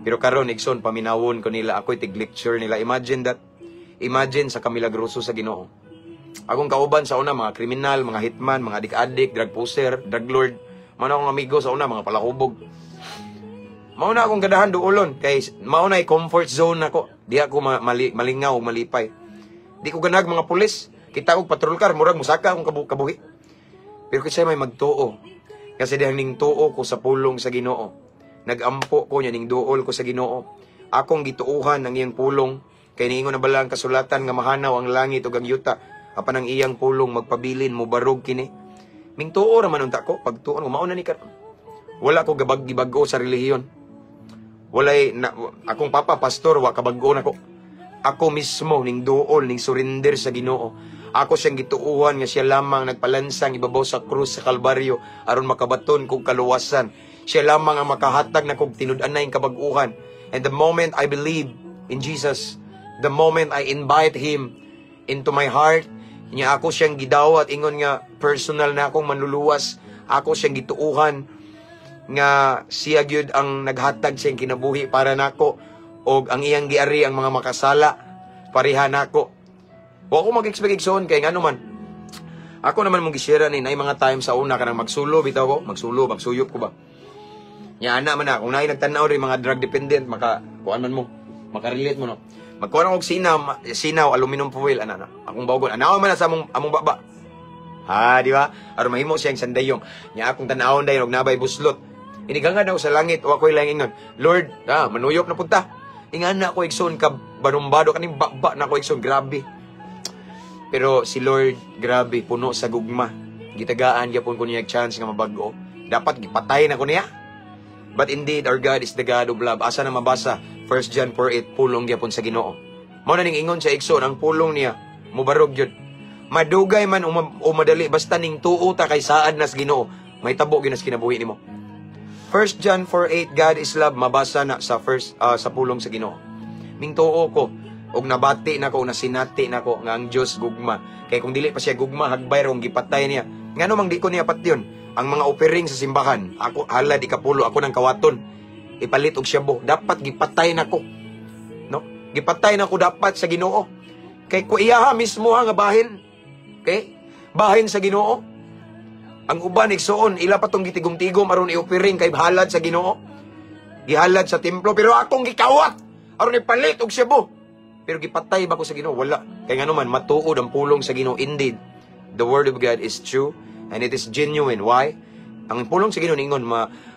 Pero karon, igsoon, paminawon ko nila, ako'y tig-lecture nila. Imagine that. Imagine sa kamilagroso sa Ginoo. Akong kauban sa una, mga kriminal, mga hitman, mga adik-adik, drug pusher, drug lord. Mao na akong amigo sa una, mga palakubog. Mao na akong gadahan duolon kay mao na comfort zone nako. Di ako malingaw malipay. Di ko ganag mga pulis. Kita og patrol car, murag musaka akong kabuhi. Pero kasi may magtuo. Kasi dihang ning tuo ko sa pulong sa Ginoo. Nagampo ko niya, ning duol ko sa Ginoo. Akong gituohan ang iyang pulong kay niingon na bala ang kasulatan nga mahanaw ang langit ug ang yuta apan ang iyang pulong magpabilin, mobarog kini. Ming tuo ra man unta ko, pagtuon ko mao na ni karon. Wala ko gabag gibag-o sa relihiyon. Walay na, akong papa pastor, wa kabag-o nako. Ako mismo ning duol, ning surrender sa Ginoo. Ako siyang gituohan nga siya lamang nagpalansang ibabaw sa krus sa Kalbaryo aron makabaton kog kaluwasan. Siya lamang ang makahatag na kog tinud-anay kabag-uhan. And the moment I believe in Jesus, the moment I invite Him into my heart, niya ako siyang gidawat ingon nga personal na akong manluluwas, ako siyang gituuhan nga siya gyud ang naghatag siyang kinabuhi para nako og ang iyang giari ang mga makasala pareha nako. Wa ko mag-expect, igsoon, kay ngano man ako naman mong gishare ni nay mga time sa una kanang magsulo bitaw ko, magsulo, magsuyop ko ba. Nya ana man na kung naay nagtan-aw rin mga drug dependent, maka kuan man mo, makarelate mo, no? Magkuan ako og sinaw, sinaw, aluminum foil ana na. Akong bawgon. Anaw man na sa among baba. Ha, di ba? Aron mahimo siyang sandayong. Nya akong tan-awon dayon og nabay buslot. Inigangad ako sa langit, wa ko'y lang ingon, "Lord, ah, manuyop na punta." Ingan na ako, igsoon, ka banumbado kaning baba na ako, igsoon, grabe. Pero si Lord, grabe, puno sa gugma. Gitagaan gyapon ko niya chance nga mabag-o. Dapat gipatay na ko niya. But indeed, our God is the God of love. Asa na mabasa? 1 John 4:8, pulong gyapon sa Ginoo. Mao na ning ingon sa igsoon, ang pulong niya, mubarog gyud. Madugay man o madali, basta ning tuo ta kay saad nas Ginoo, may tabo gyud nas kinabuhi nimo. 1 John 4:8, God is love, mabasa na sa first sa pulong sa Ginoo. Ning tuo ko og nabati nako, nasinati nako nga ang Dios gugma. Kay kung dili pa siya gugma, hagbay rong gipatay niya. Ngano mang di ko niya patyon? Ang mga offering sa simbahan, ako halad ikapulo ako ng kawaton. Ipalit og shabu, dapat gipatay nako. No? Gipatay nako dapat sa Ginoo. Kay ko iyaha mismo ha nga bahin. Okay? Bahin sa Ginoo. Ang uban, igsuon, ila pa tong gitigom-tigom aron i-offering kay halad sa Ginoo. Gihalad sa templo, pero akong gikawat aron ipalit og shabu. Pero gipatay ba ko sa Ginoo? Wala. Kay ngano man, matuod ang pulong sa Ginoo. Indeed, the word of God is true and it is genuine. Why? Ang pulong sa Ginoo ningon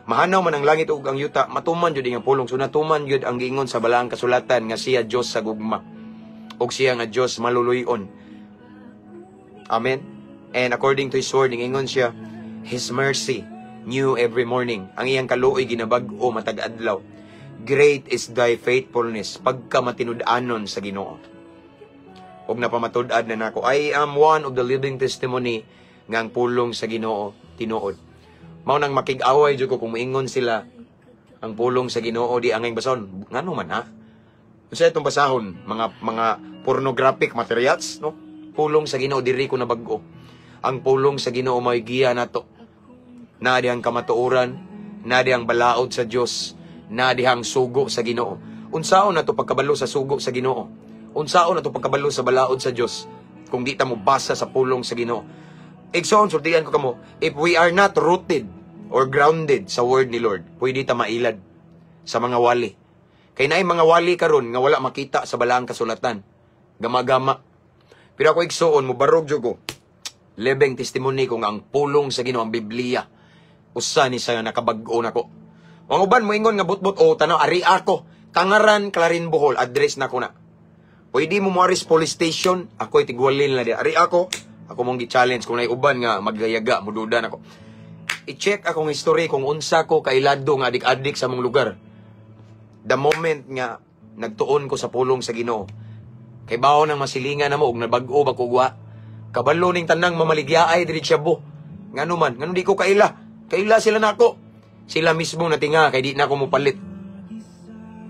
mahanaw man ang langit ug ang yuta, matuman jud ang pulong. So natuman jud ang giingon sa balaang kasulatan nga siya Dios sa gugma. Ug siya nga Dios maluluy-on. Amen. And according to His word, ingon siya, His mercy new every morning. Ang iyang kaluoy ginabag-o matag adlaw. Great is thy faithfulness, pagka matinud-anon sa Ginoo. Og napamatud-ad na nako. I am one of the living testimony nga ang pulong sa Ginoo tinuod. Mao nang makig-away jud ko kung moingon sila ang pulong sa Ginoo di angay basahon. Ngano man ha? Unsa itong basahon? Mga pornographic materials, no? Pulong sa Ginoo diri ko nabag-o. Ang pulong sa Ginoo may giya nato. Naa dihang kamatuoran, naa dihang balaod sa Dios, naa dihang sugo sa Ginoo. Unsaon nato pagkabalo sa sugo sa Ginoo? Unsaon nato pagkabalo sa balaod sa Dios kung di ta mo basa sa pulong sa Ginoo? Igsoon, sultian ko kamo, if we are not rooted or grounded sa word ni Lord, pwede ta mailad sa mga wali. Kay naay mga wali karon nga wala makita sa balaang kasulatan. Gama-gama. Pero ako, igsuon, mubarog jud ko. Living testimony ko nga ang pulong sa Ginoo, ang Biblia, usa ni sa nakabag-o nako. Ang uban moingon nga butbot o tanaw, ari ako. Tangaran, Clarin, Bohol, address na ko na. Pwede mo moaris police station, ako'y tigwalin na di. Ari ako, ako mong gi-challenge kung naay uban nga maggayaga, mududa nako. I-check akong history kung unsa ko kailado nga adik-adik sa mong lugar. The moment nga nagtuon ko sa pulong sa Ginoo, kay bawo nang masilingan na mo og nabag-o ba ko wa. Kabalo ning tanang mamaligyaay diri shabu. Ngano man, ngano di ko kaila? Kaila sila nako. Sila mismo natinga kay di na ako mopalit.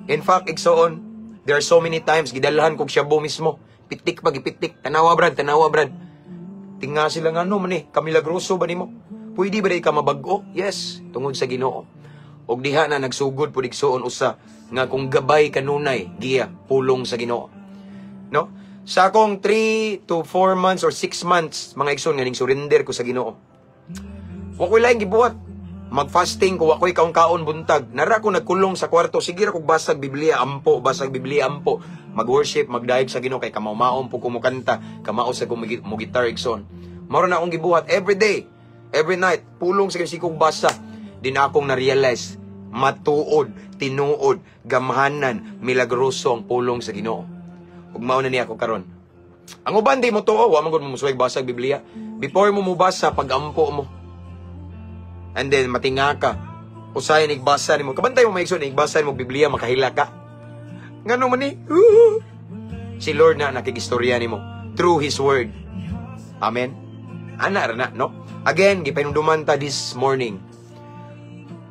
In fact, igsoon, there are so many times gidalhan kog shabu mismo. Pitik pag ipitik, tanawa brad, tanawa brad. Tinga sila, ngano man eh, kamilagroso ba nimo? Pwede ba di ka mabag-o? Yes, tungod sa Ginoo. Og diha na nagsugod pud, igsuon, usa nga kung gabay kanunay giya pulong sa Ginoo. No? Sa akong 3 to 4 months or 6 months, mga igsoon, nga ning surrender ko sa Ginoo. Wa ko'y laing gibuhat. Mag-fasting ko, wa ko'y kaon-kaon buntag. Nara ko nagkulong sa kwarto, sige ra kog basag Biblia, ampo, basag Biblia, ampo. Mag-worship, magdayeg sa Ginoo kay kamao-maom po ko mokanta, kamao sa ko mo guitar, igsoon. Mao na akong gibuhat every day, every night, pulong sa Ginoo kog basa. Di na akong na-realize, matuod, tinuod, gamhanan, milagroso ang pulong sa Ginoo. Ug mao na niya ako karon. Ang uban di mo tuo, wa man gud mo musuway basag Biblia. Before mo mubasa, pag-ampo mo. And then matinga ka. Usay nigbasa nimo. Kabantay mo, maigsoon, nigbasa nimo Biblia, makahila ka. Ngano man ni? Si Lord na nakigistorya nimo through His word. Amen. Ana ra na, no? Again, gipahinumduman ta this morning.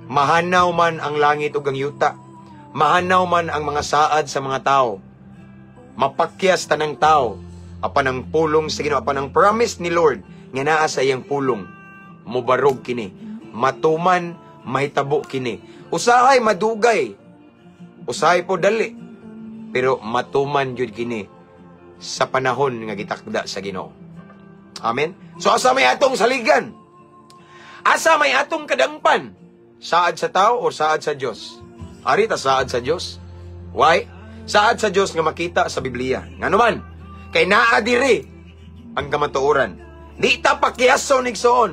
Mahanaw man ang langit ug ang yuta. Mahanaw man ang mga saad sa mga tao. Mapakyas tanang tao. Apan ang pulong sa Ginoo, apan ang promise ni Lord nga naa sa iyang pulong, mubarog kini. Matuman, mahitabo kini. Usahay madugay. Usahay po dali. Pero matuman jud kini sa panahon nga gitakda sa Ginoo. Amen. So asa may atong saligan? Asa may atong kadangpan? Saad sa tao o saad sa Dios? Ari ta saad sa Dios. Why? Saad sa Dios nga makita sa Biblia. Ngano man? Kay naa diri ang kamatuoran. Di ta pakyason, igsoon.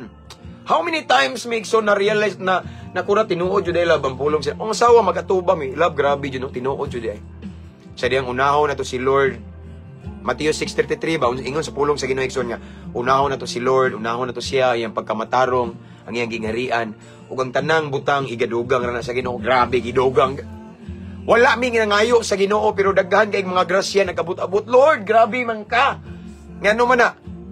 How many times may, igsoon, na realize na nakura tinuod jud ay, love, ang pulong siya. Ang asawa magatuba mi, "Love, grabe jud no, tinuod jud ay." Sa diyang unahon na to si Lord. Matthew 6:33 ba, ingon sa pulong sa Ginoo, igsoon, nga unahon na to si Lord, unahon na to siya, iyang pagkamatarong, ang iyang gingharian, ug ang tanang butang igadugang ra na sa Ginoo. Grabe gidugang. Wala mi nangayo sa Ginoo pero daghan kay mga grasya nagabot-abot. Lord, grabe man ka. Ngano man na?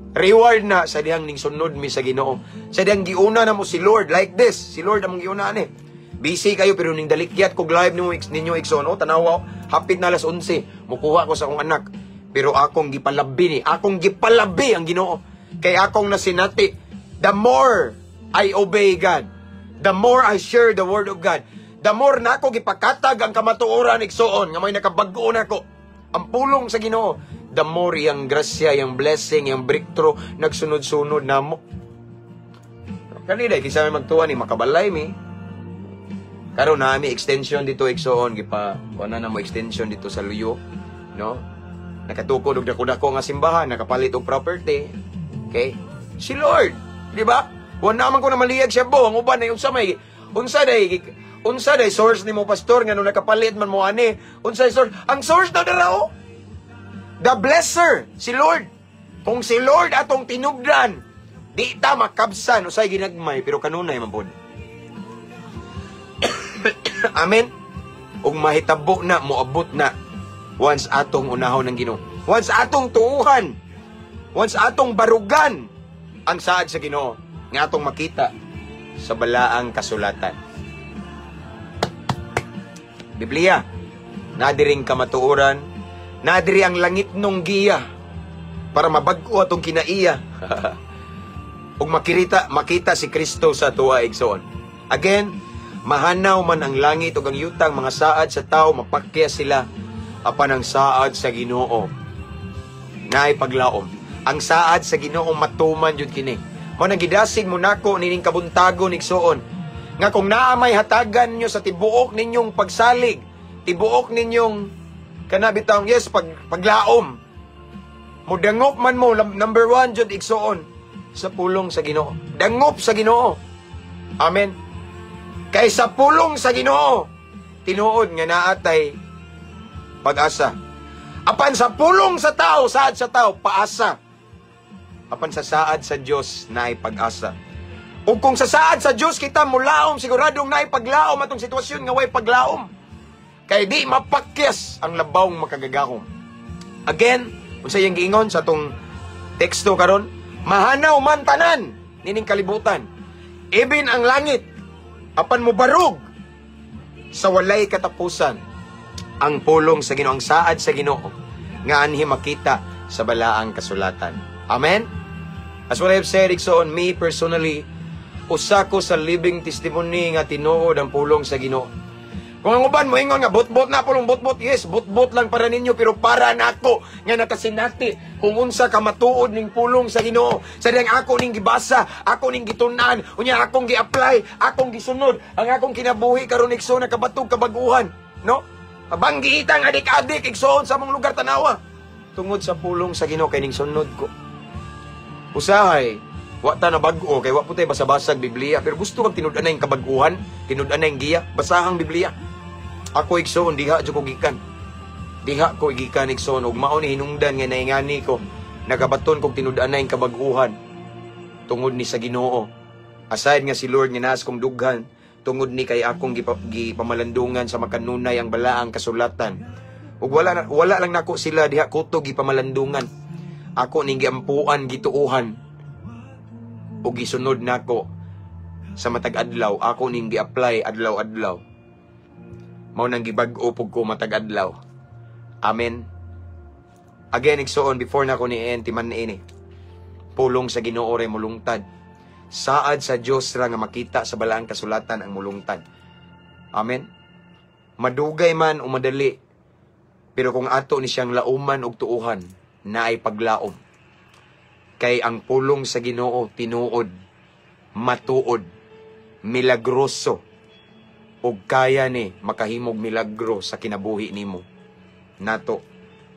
Reward na sa dihang ning sunod mi sa Ginoo. Sa dihang giuna na mo si Lord like this. Si Lord among giuna ani. Busy kayo pero ning dalikyat ko live nimo ninyo, igsoon. Oh, tanawa, hapit na alas 11. Mukuha ko sa akong anak. Pero akong gipalabi ni, akong gipalabi ang Ginoo. Kay akong nasinati, the more I obey God, the more I share the word of God, the more na ako gipakatag ang kamatuoran, igsoon, nga may nakabag-o nako. Ang pulong sa Ginoo, the more iyang grasya, iyang blessing, iyang breakthrough, nagsunod-sunod namo. Kani day kinsa may magtuwa ni makabalay mi. Karon na mi extension dito, igsoon, gipa kuan na mo extension dito sa Luyo, no? Nakatukod og dako-dako nga simbahan, nakapalit og property. Okay? Si Lord, di ba? Wa naman ko na maliyag siya bo, ang uban ay unsa may unsa day source nimo, pastor, nga nakapalit man mo ani? Unsa source? Ang source daw dara oh. The blesser, si Lord. Kung si Lord atong tinubdan, di ta makabsan usay ginagmay, pero kanunay man pod. Amen. Ug mahitabo na, moabot na once atong unahon ng Ginoo. Once atong tuuhan, once atong barugan ang saad sa Ginoo nga atong makita sa balaang kasulatan. Biblia, nadiring kamatuoran, nadiri ang langit nung giya para mabag-o atong kinaiya. Ug makirita, makita si Kristo sa tuwa, igsoon. Again, mahanaw man ang langit ug ang yutang, mga saad sa tao mapakya sila, apan ang saad sa Ginoo naay paglaom. Ang saad sa Ginoo matuman jud kini. Mao nang gidasig mo nako nining kabuntagon, igsoon, nga kung naa may hatagan nyo sa tibuok ninyong pagsalig, tibuok ninyong kana bitawng, yes, paglaom. Mudangop man mo, number one jud, igsoon, sa pulong sa Ginoo. Dangop sa Ginoo. Amen. Kay sa pulong sa Ginoo, tinuod nga naatay pag-asa. Apan sa pulong sa tao, saad sa tao, paasa. Apan sa saad sa Dios naay pag-asa. Ug kung sa saad sa Dios kita mulaom, siguradong naay paglaom atong sitwasyon nga way paglaom. Kay di mapakyas ang labawng makagagahom. Again, unsa iyang giingon sa atong teksto karon? Mahanaw man tanan nining kalibutan, even ang langit, apan mobarog sa walay katapusan ang pulong sa Ginoo, ang saad sa Ginoo nga anhi makita sa balaang kasulatan. Amen. As what I have said, igsoon, me personally, usa ko sa living testimony nga tinuod ang pulong sa Ginoo. Kung ang uban moingon nga bot-bot na pulong bot-bot, yes, bot-bot lang para ninyo, pero para nako nga nakasinati kung unsa ka matuod ning pulong sa Ginoo. Sa diyang ako ning gibasa, ako ning gitun-an, unya akong gi-apply, akong gisunod, ang akong kinabuhi karon, igsoon, nakabatog kabag-uhan, no? Abang giitang adik-adik, igsoon, sa among lugar tanawa. Tungod sa pulong sa Ginoo kay ning sunod ko. Usahay, wa ta na bag-o kay wa po tay basa-basag Biblia, pero gusto kag tinud-anay yung kabag-uhan, tinud-anay yung giya, basahang Biblia. Ako, igsoon, diha jud ko gikan. Diha ko gikan, igsoon, ug mao ni hinungdan nga naingani ko nagabaton kog tinud-anay yung kabag-uhan tungod ni sa Ginoo. Aside nga si Lord nga naas kong dughan, tungod ni kay akong gipamalandungan sa makanunay ang balaang kasulatan. Ug wala wala lang nako sila diha kuto gipamalandungan. Ako ning giampuan, gituohan ug gisunod nako sa matag adlaw, ako ning gi-apply adlaw-adlaw. Mao nang gibag-o pug ko matag adlaw. Amen. Again, igsoon, before na ko ni en timan ini. Pulong sa Ginoo ray mulungtad. Saad sa Dios ra nga makita sa balaang kasulatan ang mulungtad. Amen. Madugay man o madali, pero kung ato ni siyang lauman og tuuhan, naay paglaom. Kay ang pulong sa Ginoo tinuod, matuod, milagroso, ug kaya ni makahimog milagro sa kinabuhi nimo. Nato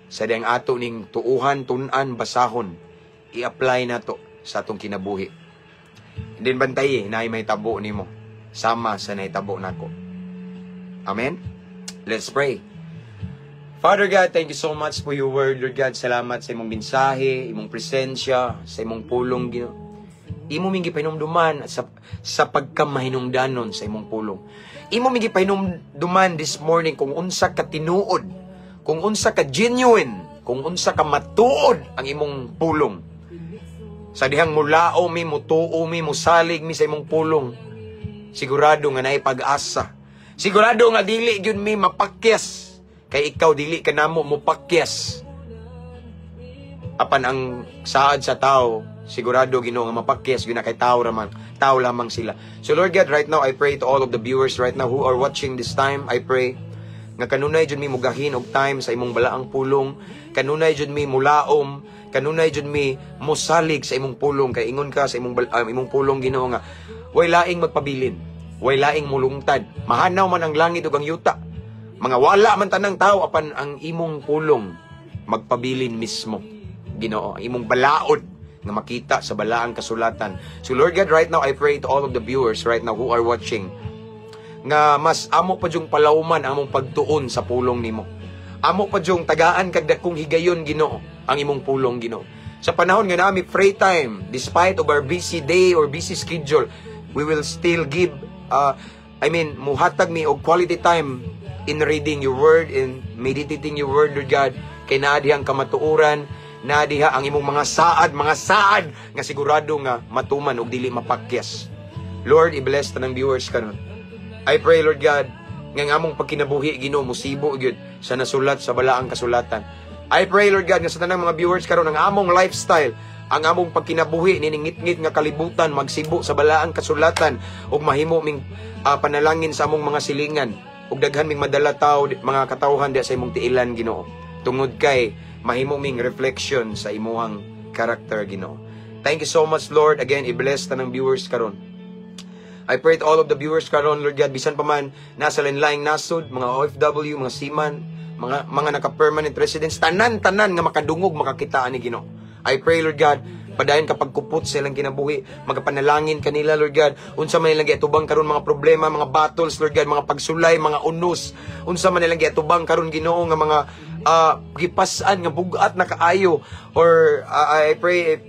sa diyang ato ning tuuhan, tun-an, basahon, i-apply nato sa atong kinabuhi. Din bantay, naay may tabo nimo sama sa nahitabo nako. Amen. Let's pray. Father God, thank you so much for your word, Lord God. Salamat sa imong mensahe, imong presensya, sa imong pulong, Ginoo. Imo ming gipahinumduman sa pagkamahinungdanon sa imong pulong. Imo ming gipahinumduman this morning kung unsa ka tinuod, kung unsa ka genuine, kung unsa ka matuod ang imong pulong. Sa dihang mulao mi, mutuo mi, musalig mi sa imong pulong, sigurado nga naay pag-asa. Sigurado nga dili gyud mi mapakyas. Kay ikaw dili ka namo mopakyas. Apan ang saad sa tao, sigurado, Ginoo, nga mapakyas gyud na kay tao raman, tao lamang sila. So Lord God, right now I pray to all of the viewers right now who are watching this time, I pray nga kanunay jud mi mugahin og time sa imong balaang pulong, kanunay jud mi mulaom, kanunay jud mi mosalig sa imong pulong, kay ingon ka sa imong imong pulong, Ginoo, nga Way laing magpabilin, way laing mulungtad. Mahanaw man ang langit ug ang yuta. Mga wala man tanang tao, apan ang imong pulong magpabilin mismo. Ginoo, ang imong balaod nga makita sa balaang kasulatan. So Lord God, right now I pray to all of the viewers right now who are watching nga mas amo pa yung palawman among pagtuon sa pulong nimo. Amo pa yung tagaan kag dakong higayon, Ginoo, ang imong pulong, Ginoo. Sa panahon nga nami free time, despite of our busy day or busy schedule, we will still give I mean, muhatag mi og quality time in reading your word, in meditating your word, Lord God, kay naa dihang kamatuoran, naa diha ang imong mga saad nga sigurado nga matuman ug dili mapakyas. Lord, i-bless tanang viewers karon. I pray, Lord God, nga ang among pagkinabuhi, Ginoo, musibo gyud sa nasulat sa balaang kasulatan. I pray, Lord God, nga sa tanang mga viewers karon, ang among lifestyle, ang among pagkinabuhi niningitngit nga kalibutan magsibo sa balaang kasulatan ug mahimo ming panalangin sa among mga silingan ug daghan ming madala tawo, mga katawhan diha sa imong tiilan, Ginoo, tungod kay mahimo ming reflection sa imuhang character, Ginoo. Thank you so much, Lord. Again, i-bless tanang viewers karon. I pray to all of the viewers karon, Lord God, bisan pa man nasa lain-laing nasod, mga OFW, mga seaman, mga naka-permanent residents, tanan-tanan nga makadungog, makakita ani, Ginoo. I pray, Lord God, padayon ka pagkupot sa ilang kinabuhi, magapanalangin kanila, Lord God, unsa man ilang giatubang karon mga problema, mga battles, Lord God, mga pagsulay, mga unos, unsa man ilang giatubang karon, Ginoo, nga mga gipas-an nga bugat na kaayo, or I pray if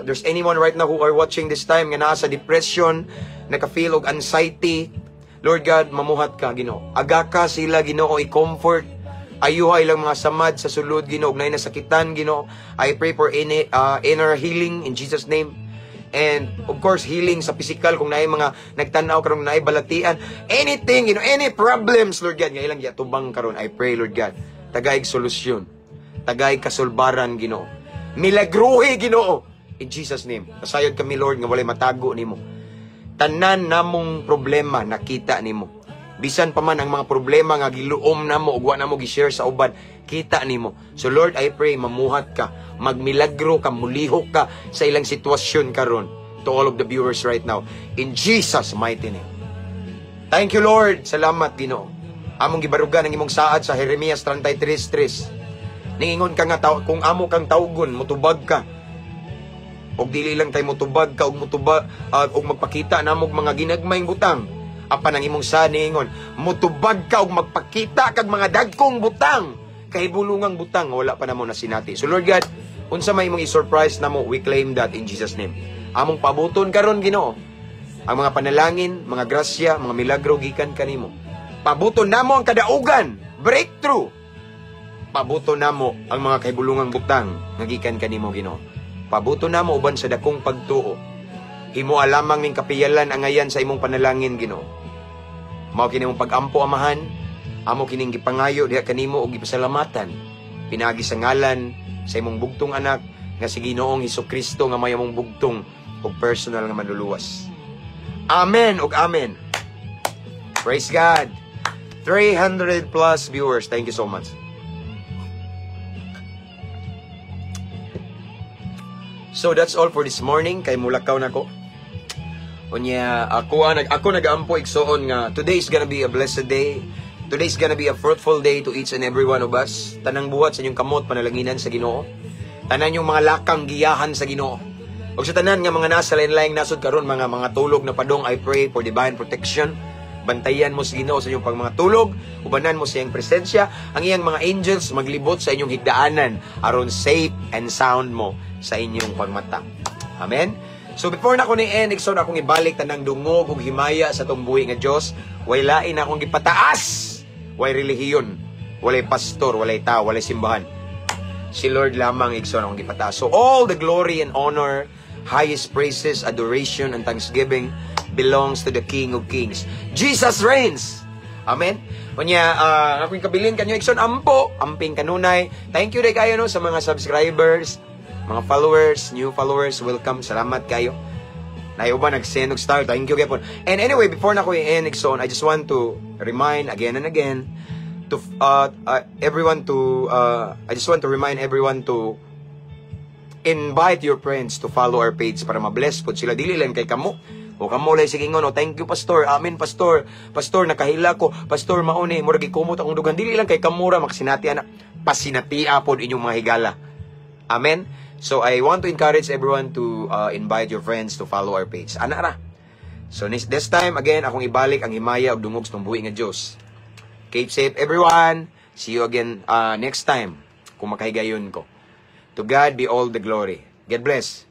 there's anyone right now who are watching this time nga naa sa depression, naka-feel og anxiety, Lord God, mamuhat ka, Ginoo. Agaka sila, Ginoo, i-comfort. Ayuha ilang mga samad sa sulod, Ginoo, ug naay nasakitan, Ginoo. I pray for any inner healing in Jesus' name. And of course, healing sa physical kung naay mga nagtan-aw karon naay balatian, anything, any problems, Lord God, nga ilang giatubang karon, I pray, Lord God, tagaig solusyon. Tagaig kasulbaran, Ginoo. Milagruhi, Ginoo. In Jesus' name. Pasayod kami, Lord, nga walay matago nimo. Tanan namong problema nakita nimo. Bisan pa man ang mga problema nga giluom namo ug wa namo gi-share sa uban, kita nimo. So Lord, I pray mamuhat ka, magmilagro ka, mulihok ka sa ilang sitwasyon karon to all of the viewers right now. In Jesus' mighty name. Thank you, Lord. Salamat, Ginoo. Among gibarugan ang imong saad sa Jeremias 33:3. Ningingon ka nga taw kung amo kang tawgon, mutubag ka. Og dili lang kay mutubag ka og mutubag og magpakita namo og mga ginagmayng butang. Apan ang imong saad niingon, mutubag ka og magpakita kag mga dagkong butang, kahibulungang butang nga wala pa namo nasinati. So Lord God, unsa may imong i-surprise namo, we claim that in Jesus' name. Among pabuton karon, Ginoo, ang mga panalangin, mga grasya, mga milagro gikan kanimo. Pabuton namo ang kadaugan, breakthrough. Pabuton namo ang mga kahibulungang butang nga gikan kanimo, Ginoo. Pabuton namo uban sa dakong pagtuo. Himoa lamang ning kapiyalan ang ngayan sa imong panalangin, Ginoo. Mao kini imong pag-ampo, Amahan, amo kining gipangayo diha kanimo og gipasalamatan. Pinaagi sa ngalan sa imong bugtong anak nga si Ginoong Hesukristo nga may among bugtong ug personal nga manluluwas. Amen ug amen. Praise God. 300 plus viewers. Thank you so much. So that's all for this morning kay mulakaw na ko. Unya ako nagaampo, igsoon, nga today is gonna be a blessed day. Today is gonna be a fruitful day to each and every one of us. Tanang buhat sa inyong kamot panalanginan sa Ginoo. Tanan yung mga lakang giyahan sa Ginoo. Ug sa tanan nga mga nasa lain-laing nasod karon, mga tulog na padong, I pray for divine protection. Bantayan mo sa Ginoo sa inyong pagmanga tulog, ubanan mo sa iyang presensya, ang iyang mga angels maglibot sa inyong higdaanan aron safe and sound mo sa inyong pagmata. Amen. So before na ko ni end, igsoon, akong ibalik tanang dungog ug himaya sa atong buhi nga Dios. Way lain na akong gipataas. Way relihiyon, walay pastor, walay tao, walay simbahan. Si Lord lamang, igsoon, akong gipataas. So all the glory and honor, highest praises, adoration and thanksgiving belongs to the King of Kings. Jesus reigns. Amen. Unya, akong kabilin kanyo, igsoon, ampo, amping kanunay. Thank you day kayo no sa mga subscribers, mga followers, new followers, welcome. Salamat kayo. Nayo ba nag-send og star? Thank you gyapon. And anyway, before na ko i-end, igsoon, I just want to remind again and again to everyone to I just want to remind everyone to invite your friends to follow our page para ma-bless po sila. Dili lang kay kamo. O kamo lay sige ingon, "Oh, thank you, Pastor. Amen, Pastor. Pastor, nakahila ko. Pastor, mauni murag gikumot akong dugang." Dili lang kay kamura makasinati ana. Pasinatia pod inyong mga higala. Amen. So I want to encourage everyone to invite your friends to follow our page. Ana ra. So this time again, akong ibalik ang himaya ug dungog sa buhi nga Dios. Keep safe, everyone. See you again next time kung makahigayon ko. To God be all the glory. God bless.